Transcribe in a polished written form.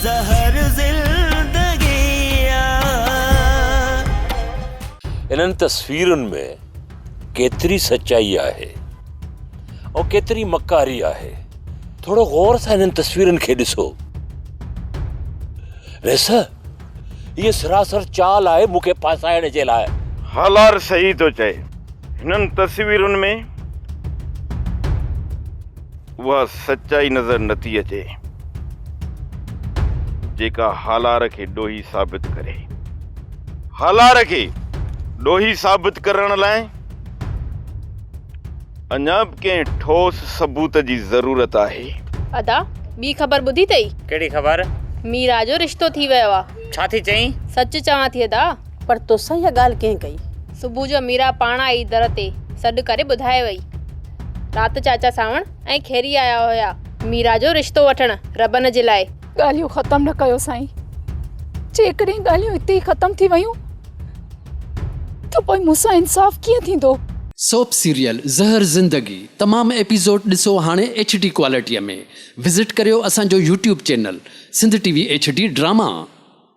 زهر زندگي آ. انهن تصويرن ۾ ڪيتري سچائي آهي ۽ ڪيتري مڪاري آهي. ٿورو غور سان انهن تصويرن کي ڏسو. ريسه، هيء سراسر چال آهي مون کي ڦاسائڻ جي لاء. هالار صحيح ٿو چئي. هنن تصويرن ۾ اها سچائي نظر نٿي اچي، جيڪا هالار کي ڏوهي ثابت ڪري. هالار کي ڏوهي ثابت ڪرڻ لاء اڃا به ڪنهن ٺوس ثبوت جي ضرورت آهي. ادا، ٻي خبر ٻڌي اٿئي؟ ڪهڙي خبر؟ ميرا جو رشتو ٿي ويو آ. ڇا ٿي چئين؟ سچ چوان ٿي ادا. پر توسان اها ڳالهه ڪنهن ڪئي؟ صبح جو ميرا پاڻ آئي در تي، سڏ ڪري ٻڌائي وئي. رات چاچا سانوڻ ۽ خيري آيا هيا ميرا جو رشتو وٺڻ ربن جي لاء. ڳالهيون ختم نه ڪيو سائين. جيڪڏهن ڳالهيون اتي ئي ختم ٿي ويون ته پوء مون سان انصاف ڪيئن ٿيندو؟ سوپ سيريل زهر زندگي تمام ايپيسوڊ ڏسو هاڻي ايڇ ڊي ڪوالٽي ۾ وزٽ ڪريو اسان جو YouTube channel Sindh T V H D drama.